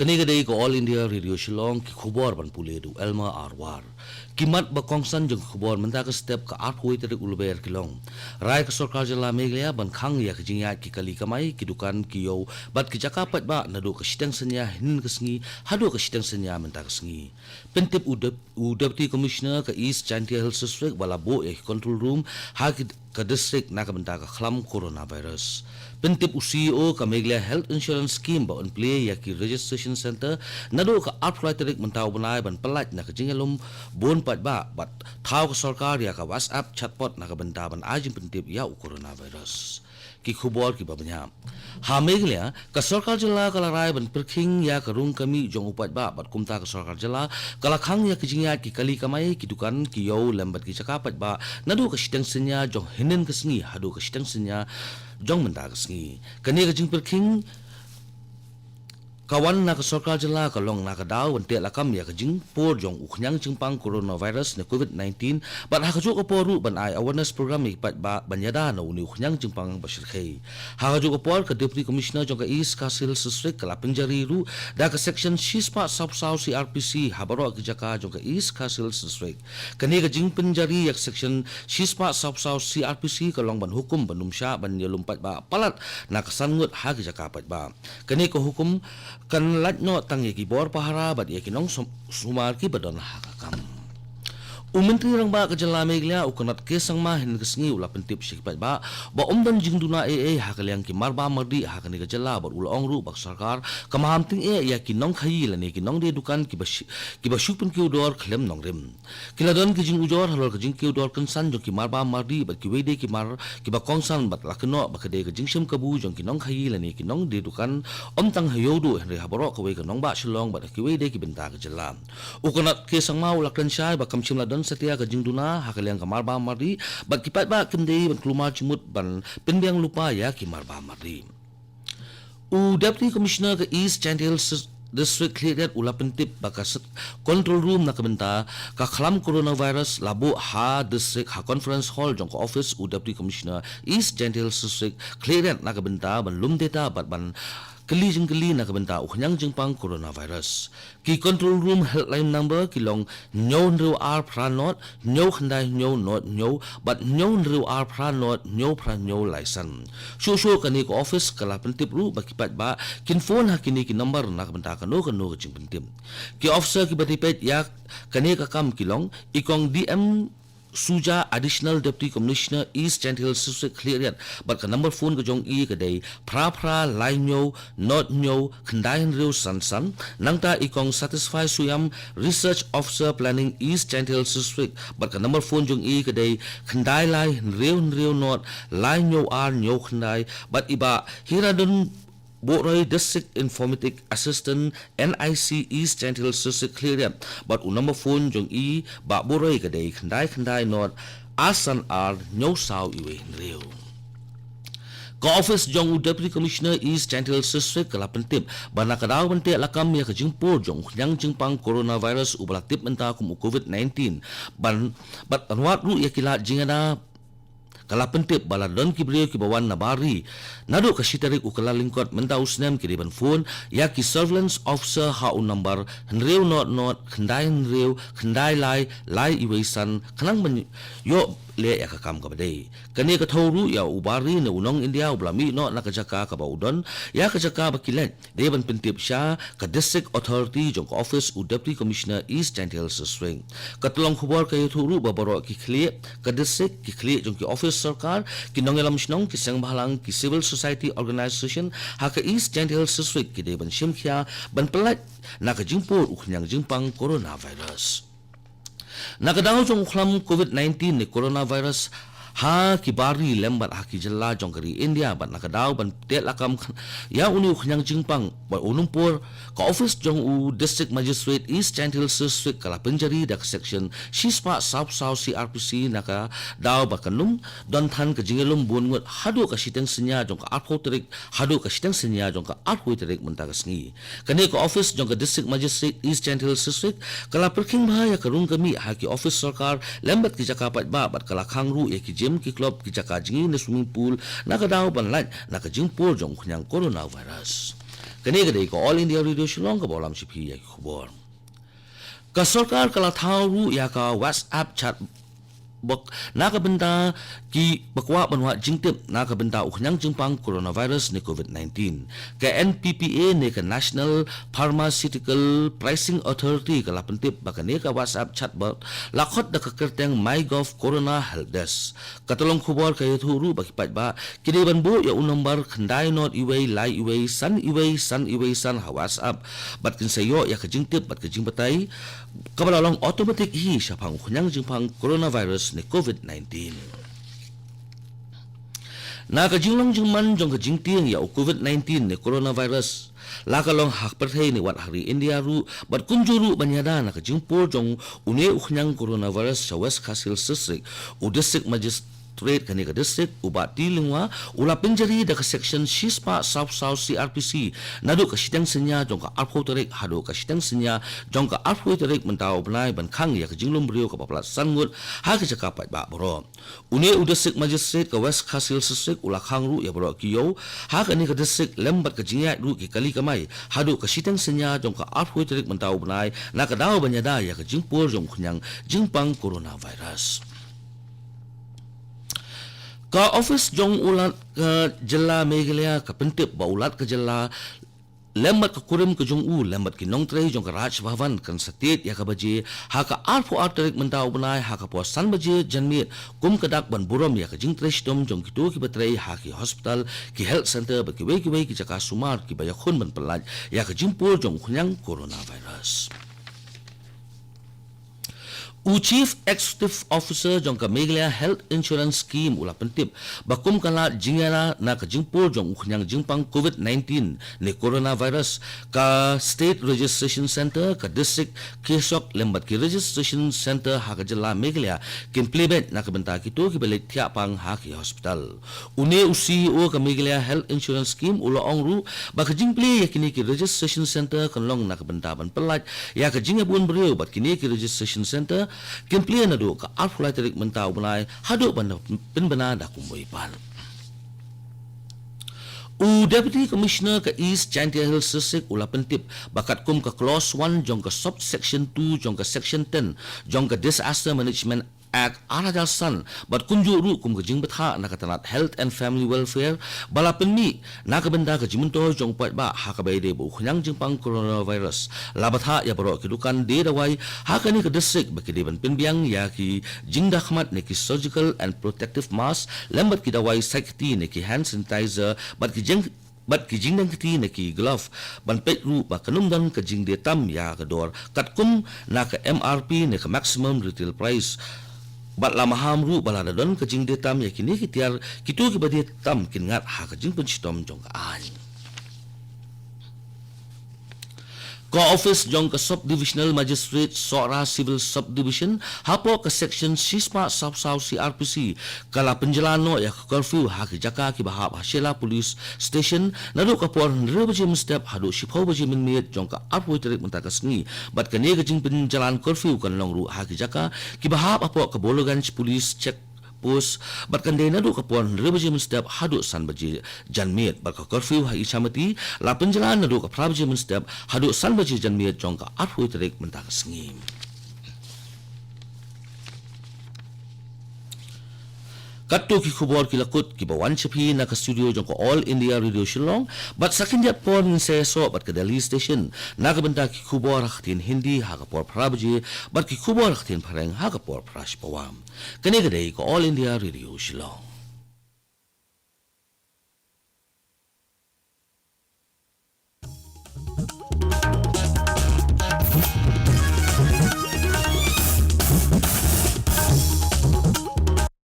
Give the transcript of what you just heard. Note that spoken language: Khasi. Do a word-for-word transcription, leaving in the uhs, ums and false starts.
Kane ka dei ka All India Radio Shillong, ki khubor ban pule da u Elmer Arwar. Ki mat ba kongsan jong ki khubor mynta ka step ka arphew tarik u Lber ki long: Rai ka sorkar jylla Meghalaya ban khang ïa ka jingïaid ki kali kamai, ki dukan, ki ïew bad ki jaka paidbah naduh ka shiteng synñia hynnin ka sngi haduh ka shiteng synñia mynta ka sngi. Pyntip u dep-, u Deputy Commissioner ka East Jaintia Hills District ba la buh ïa ki control room ha ki, ka district na ka bynta ka khlam coronavirus. Pyntip u C E O ka Meghalaya Health Insurance Scheme ba un plie ïa ki registration center naduh ka arphew tarik mynta u bnai ban pyllait na ka jingïalum bun paidbah bad thaw ka sorkar ïa ka WhatsApp chatbot na ka bynta ban ai jingpyntip ïa u coronavirus. Ki khubor kiba bniah. Ha Meghalaya, ka sorkar jylla ka la rai ban pyrkhing ïa ka rung ka mih jong u paidbah bad kumta ka sorkar jylla ka la khang ïa ka jingïaid ki kali kamai, ki dukan, ki ïew lem bad ki jaka paidbah naduh ka shiteng synñia jong hynnin ka sngi haduh ka shiteng synñia jong mynta ka sngi. Kane ka jingpyrkhing ka wan na ka sorkar jylla ka long na ka daw ban teh lakam ïa ka jingpur jong u khñiang jingpang coronavirus ne covid nineteen, bad ha kajuh ka por ruh ban ai awareness program ïa ki paidbah ban ïada na une u khñiang jingpang ba shyrkhei. Ha kajuh ka por ka Deputy Commissioner jong ka East Khasi Hills District ka la pynjari ruh da ka section shispah sawphew saw C R P C ha baroh ki jaka jong ka East Khasi Hills District. Kane ka jingpynjari ïa ka section shispah sawphew saw C R P C ka long ban hukum ban ym shah ban ïalum paidbah palat na ka san ngut ha ki jaka paidbah. Kane ka hukum kan lait noh tang ïa ki bor pahara bad ïa ki nongsum-, sumar kiba don ha ka kam. U Myntri Rangbah ka jylla Meghalaya u Conrad K Sangma hynne ka sngi u la pyntip sha ki paidbah ba ym don jingduna ei ei ha ka liang ki marbam mardih ha kane ka jylla bad u la ong ruh ba ka sorkar kam ham tyngeh ïa ki nongkhaïi lane ki nongdie dukan kiba shi-, kiba shu pynkiew dor khlem nongrim. Ki la don ki jingujor halor ka jingkiew dor kynsan jong ki marbam mardih bad kiwei de ki mar kiba kongsan bad la kynnoh ba ka dei ka jingshim kabu jong ki nongkhaïi lane ki nongdie dukan ym tang ha Ïewduh hynrei ha baroh kawei ka nongbah Shillong bad ha kiwei de ki bynta ka jylla. U Conrad K Sangma u la kren shai ba kam shym la don satia ka jingduna ha ka liang ka marbam mardih bad ki paidbah kim dei ban kulmar jingmut ban pynbiang lypa ïa ki marbam mardih. U Deputy Commissioner ka East Jaintia Hills District Khliehriat u la pyntip ba ka s-, control room na ka bynta ka khlam coronavirus la buh ha district ha conference hall jong ka office u Deputy Commissioner East Jaintia Hills District Khliehriat na ka bynta ban lum data bad ban kylli jingkylli na ka bynta u khñiang jingpang coronavirus. Ki control room helpline number ki long hynñiew hynriew ar phra nod, hynñiew khyndai hynñiew nod hynñiew, bad hynñiew hynriew ar phra nod, hynñiew phra hynñiew lai san. Shuh shuh kane ka office ka la pyntip ruh ba ki paidbah kin phone ha kine ki number na ka bynta kano kano ka jingpyntip. Ki officer kiba dei peit ïa kane ka kam ki long i Kong D M Suja, Additional Deputy Commissioner East Jaintia Hills District Khliehriat, bad ka number phone ka jong i ka dei phra phra lai hynñiew nod hynñiew khyndai hynriew san san, nangta i Kong Satisfy Suiam, Research Officer Planning East Jaintia Hills District, bad ka number phone jong i ka dei khyndai lai hynriew hynriew nod lai hynñiew ar hynñiew khyndai, bad i Bah Hiradon Boroi, District Informatic Assistant N I C East Jaintia Hills District Khliehriat, bad u number phone jong i Bah Boroi ka dei khyndai khyndai nod ar san ar hynñiew saw iwei hynriew. Ka office jong u Deputy Commissioner East Jaintia Hills District ka la pyntip ba na ka daw ban teh lakam ïa ka jingpur jong u khñiang jingpang coronavirus uba la tip mynta kum u covid nineteen, ban, bad ban wad ruh ïa ki lad jingïada, ka la pyntip ba la don ki briew kiba wan na bar ri naduh ka shi tarik u Kyllalyngkot mynta u snem ki dei ban phone ïa ki surveillance officer ha u number hynriew nod nod khyndai hynriew khyndai lai lai iwei san khnang ban ïoh leh ïa ka kam kaba dei. Kane ka thew ruh ïa u bar ri ne u nong India uba la mih noh na ka jaka kaba u don ïa ka jaka ba ki leit. Dei ban pyntip sha ka District Authority jong ka office u Deputy Commissioner East Jaintia Hills District. Ka tyllong khubor ka ïathuh ruh ba baroh ki khlieh ka district, ki khlieh jong ki office sorkar, ki nongïalam shnong, ki seng bhalang, ki civil society organization ha ka East Jaintia Hills District ki dei ban shim khia ban pyllait na ka jingpur u khñiang jingpang coronavirus. Na ka daw jong u khlam covid nineteen ne coronavirus ha ki bar ri lem bad ha ki jylla jong ka ri India bad na ka daw ban teh lakam kh-, ïa une u khñiang jingpang bad u nongpur, ka office jong u District Magistrate East Jaintia Hills District ka la pynjari da ka section shispah sawphew saw C R P C na ka daw ba kan ym don than ka jingïalum bun ngut haduh ka shiteng synñia jong ka arphew tarik, haduh ka shiteng synñia jong ka arphew tarik mynta ka sngi. Kane ka office jong ka District Magistrate East Jaintia Hills District ka la pyrkhing bha ïa ka rung ka mih ha ki office sorkar lem bad ki jaka paidbah bad ka la khang ruh ïa ki gym, ki club, ki jaka jngi ne swimming pool na ka daw ban lait na ka jingpur jong u khñiang coronavirus. Kane ka dei ka All India Radio Shillong kaba lam sha phi ïa ki khubor. Ka sorkar ka la thaw ruh ïa ka WhatsApp chat box na ka bynta kiba kwah ban wad jingtip na ka bynta u khñiang jingpang coronavirus ne COVID nineteen. Ka N P P A ne ka National Pharmaceutical Pricing Authority ka la pyntip ba kane ka WhatsApp chat box la khot da ka kyrteng MyGov Corona Help Desk. Ka tyllong khubor ka ïathuh ruh ba ki paidbah ki dei ban buh ïa u nombar khyndai nod iwei lai iwei san iwei san iwei san ha WhatsApp bad kin sa ïoh ïa ka jingtip bad ka jingbatai kaba la long automatic hi shaphang u khñiang jingpang coronavirus ne COVID nineteen. Na ka jinglong jingman jong ka jingtieng ïa u COVID nineteen ne coronavirus la ka long ha ka pyrthei ne wat ha ri India ruh bad kumjuh ruh ban ïada na ka jingpur jong une u khñiang coronavirus sha West Khasi Hills District, u District Magistrate kane ka district u Bah T Lyngwa u la pynjari da ka section shispah saw saw C R P C naduh ka shiteng synñia jong ka arphew tarik haduh ka shiteng synñia jong ka arphew tarik mynta u bnai ban khang ïa ka jinglum briew kaba palat san ngut ha ka jaka paidbah baroh. Une u District Magistrate ka West Khasi Hills District u la khang ruh ïa baroh ki ïew ha kane ka district lem bad ka jingïaid ruh ki kali kamai haduh ka shiteng synñia jong ka arphew tarik mynta u bnai na ka daw ban ïada ïa ka jingpur jong u khñiang jingpang coronavirus. Ka office jong u Lat ka jylla Meghalaya ka pyntip ba u Lat ka jylla lem bad ka kurim ka jong u lem bad ki nongtrei jong ka Raj Bhavan kan sa tied ïa ka baje ha ka arphew ar tarik mynta u bnai ha ka por san baje janmiet kum ka dak ban burom ïa ka jingtrei shitom jong kito kiba trei ha ki hospital, ki health centre bad kiwei kiwei ki jaka sumar kiba ïakhun ban pyllait ïa ka jingpur jong u khñiang coronavirus. U Chief Executive Officer jong ka Meghalaya Health Insurance Scheme u la pyntip ba kum ka lad jingïada na ka jingpur jong u khñiang jingpang COVID nineteen ne coronavirus, ka State Registration Centre, ka District Kyrsok lem bad ki Registration Centre ha ka jylla Meghalaya kin plie beit na ka bynta kito kiba leit thiah pang ha ki hospital. Une u C E O ka Meghalaya Health Insurance Scheme u la ong ruh ba ka jingplie ïa kine ki Registration Centre kan long na ka bynta ban pyllait ïa ka jingïabun briew bad kine ki Registration Centre kin plie naduh ka arphew lai tarik mynta u bnai haduh ban pynbna da kumwei pat. U Deputy Commissioner ka East Jaintia Hills District u la pyntip ba katkum ka Clause one jong ka Subsection two jong ka Section ten jong ka Disaster Management Act ar hajar san bad kumjuh ruh kum ka jingbthah na ka tnat Health and Family Welfare ba la pynmih na ka bynta ka jingmyntoi jong u paidbah ha kaba ïadei bad u khñiang jingpang coronavirus, la bthah ïa baroh ki dukan die dawai ha kane ka district ba ki dei ban pynbiang ïa ki jingdakhmat ne ki surgical and protective mask lem bad ki dawai sait kti ne ki hand sanitizer bad ki jing bad ki jingdeng kti ne ki glove, ban peit ruh ba kan ym don ka jingdie tam ïa ka dor katkum na ka M R P ne ka maximum retail price. Bad la maham ruh ba lada don ka jingdie tam ïa kine ki tiar, kito kiba die tam kin ngat ha ka jingpynshitom jong ka aiñ. Ka office jong ka Sub Divisional Magistrate Sohra Civil Subdivision hapoh ka Section shispah saw saw C R P C ka la pynjlan noh ïa ka curfew ha ki jaka kiba hap ha Shella Police Station naduh ka por hynriew baje mynstep haduh shiphew baje mynmiet jong ka arphew tarik mynta ka sngi. Bad kane ka jingpynjlan curfew kan long ruh ha ki jaka kiba hap hapoh ka Bolaganj Police Check Post bad kan dei naduh ka por hynriew baje mynstep haduh san baje janmiet. Bad ka curfew ha Ichamati la pynjlan naduh ka phra baje mynstep haduh san baje janmiet jong ka arphew tarik mynta ka sngi. Katto ki khubor ki la kut kiba wan sha phi na ka studio jong ka All India Radio Shillong, bad sa khyndiat por ngin sa ïasoh bad ka Delhi Station na ka bynta ki khubor ha ka ktien Hindi ha ka por phra baje bad ki khubor ha ka ktien Phareng ha ka por phra shi pawa. Kane ka dei ka All India Radio Shillong.